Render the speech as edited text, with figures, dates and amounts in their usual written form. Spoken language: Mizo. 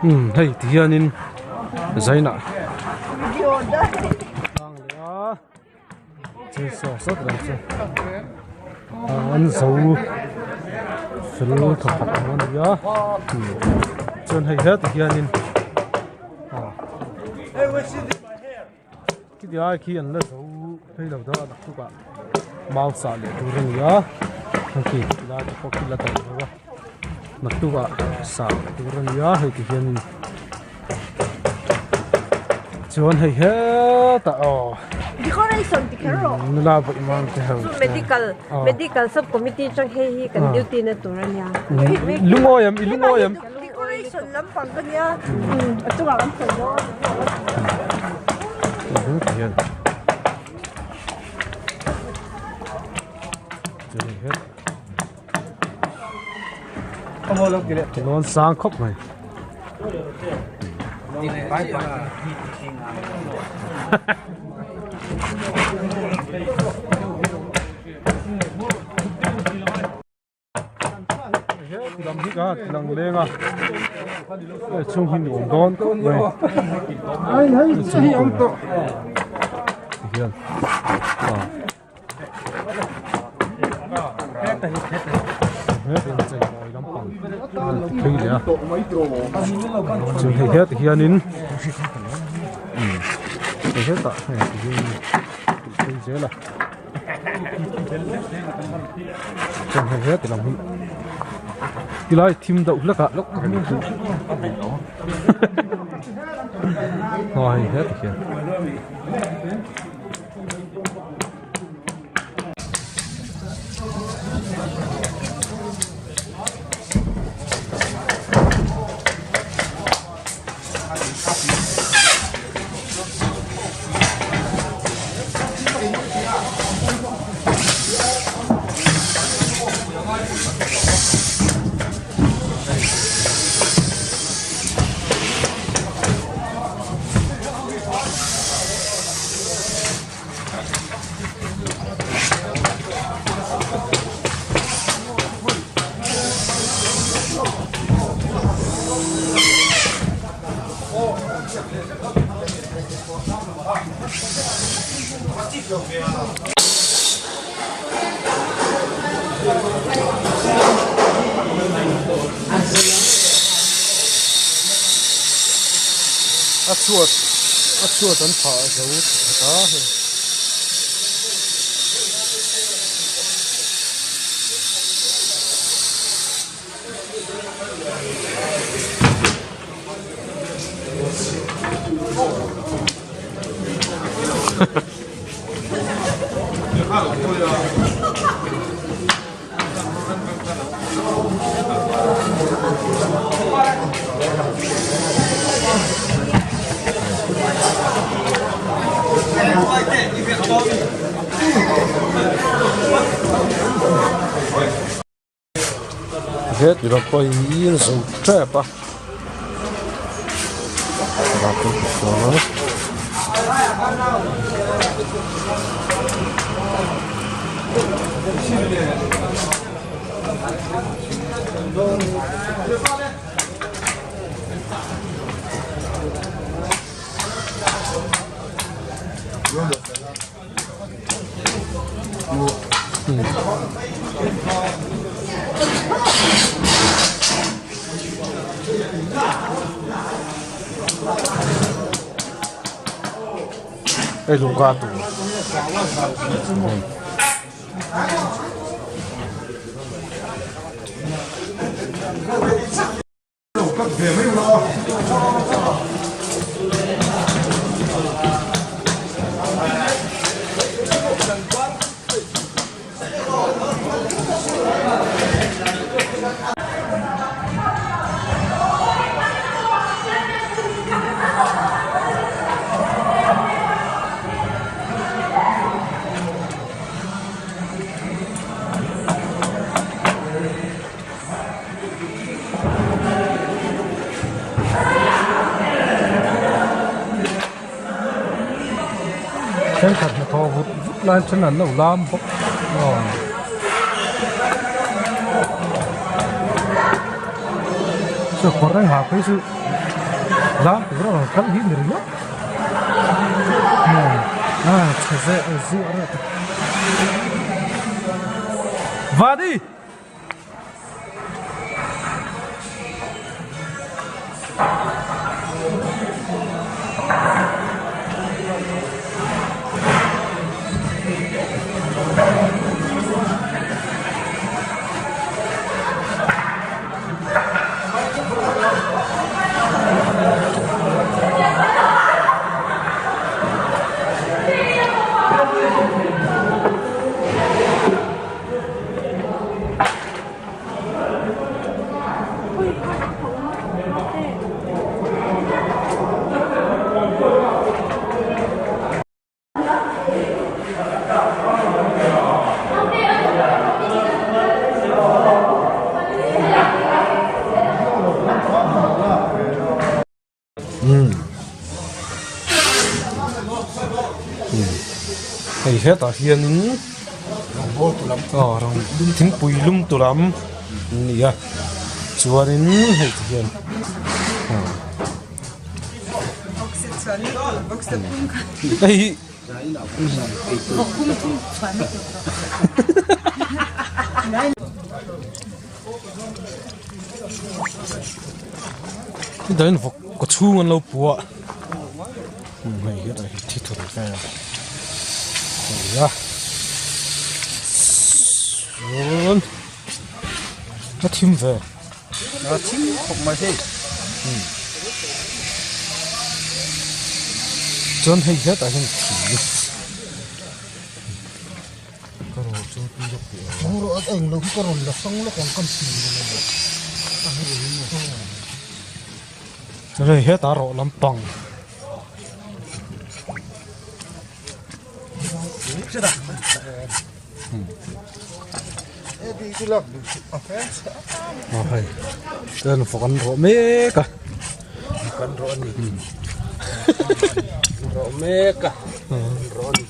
Umm hei ti hianin zainah tlang leh a chainsaw sawt lam chu an zo fel thawkhat ang a ni a chuan hei hetah hianin khiti ai khi an la zo phei lo dawn a naktukah mau sah leh tur a ni a khi lai te pawh khi la daih lo a naktukah sah leh tur a ni a hei ti hianin chuan hei hetah aw Decoration ti kher rawh. Nula vawi mang te ho Chu medical medical sub committee tang hei hi kan duty na tur a nia. Lungawi am i lungawi am. Decoration lampang ka nia. A chungah kan sawi dawn. Hian. Chuan het. Lawn sang khawp mai. Lam hi ka lang leng a hei chhung hi nuam dawn khawp mai tihian a inchei mawi lampang a phei leh a chu hei hetah hianin hei hetah hei tihian phei zel a. Chuan hei heti lam hi tilai thim deuh hlek ah aw hei heti hian. A chhuat a chhuat an phah zo khat a hei. He ti rawng pawh hi a zo tep a Hei lungka tur Thenkhat hnathawh vut vut lai then an lo lam bawk aw. Chu kawr reng ha phei chu. Zam tur a rawn kal hi ni ringawt. A chhe zeh zuah reuh ta. Vani! Hei hetah hianin thingpui lum tu lam an ni a chuanin hei ti hian. Hei hi Hetah hian vawk kaw chhung an lo pua hei hetah hian thi thur vel a ni a chuan a thim ve a thim khawp mai hei chuan hei hetah hian thi Chuan hei hetah rawh lampang aw hei chuan vawk an rawh mek a kan rawh a ni rawh mek a rawh a ni.